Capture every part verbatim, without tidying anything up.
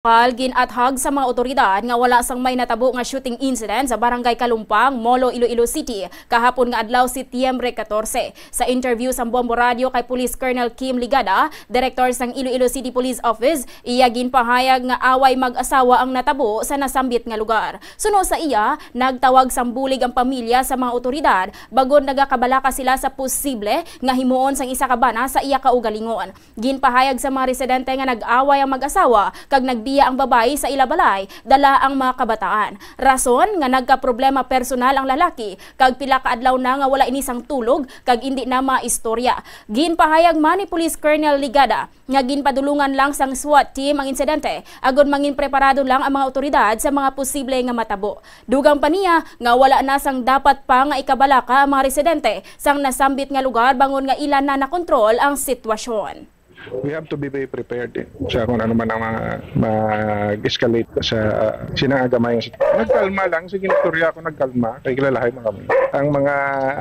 Pal, gin-athag sa mga otoridad nga wala sang may natabo nga shooting incident sa Barangay Kalumpang, Molo, Iloilo City, kahapon nga adlaw, Setyembre katorse. Sa interview sa Bombo Radio kay Police Colonel Kim Ligada, direktor sang Iloilo City Police Office, iya ginpahayag nga away mag-asawa ang natabo sa nasambit nga lugar. Suno sa iya, nagtawag sang bulig ang pamilya sa mga otoridad, bangod nagakabalaka sila sa posible nga himuon sang isa ka bana sa iya kaugalingon. Ginpahayag sa mga residente nga nag-away ang mag-asawa kag nagbiya ang babayi sa ila balay, dala ang mga kabataan. Rason nga nagkaproblema personal ang lalaki kag pila ka adlaw na nga wala ini sang tulog kag indi na maistorya. Ginpahayag man ni Police Colonel Ligada nga ginpadulungan lang sang SWAT team ang insidente, agod mangin preparado lang ang mga otoridad sa mga posible nga matabo. Dugang pa niya nga wala na sang dapat pa nga ikabalaka ang mga residente sang nasambit nga lugar, bangod nga ila na nakontrol ang sitwasyon. We have to be very prepared, eh, sa kung ano man ang mga mag-escalate sa, ah, sina nga gamay. Nagkalma lang, sige, nagturya ako, nagkalma, kay kilalahay mo kami. Ang mga,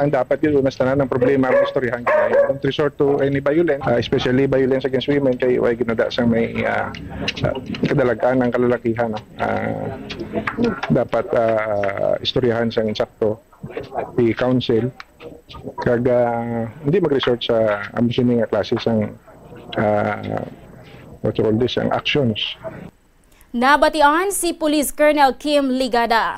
ang dapat yun, unas tanan, ang problema, ang istoryahan kita. Don't resort to any violence, ah, especially violence against women, kay way ginada sang may, ah, ah, kadalagan ng kalalakihan, no? Ah, dapat, ah, istoryahan sang insakto, i-counsel, kag, ah, hindi mag-resort sa amo sini nga klase sang, ah, what you call this, ang actions. Nabatian si Police Colonel Kim Ligada.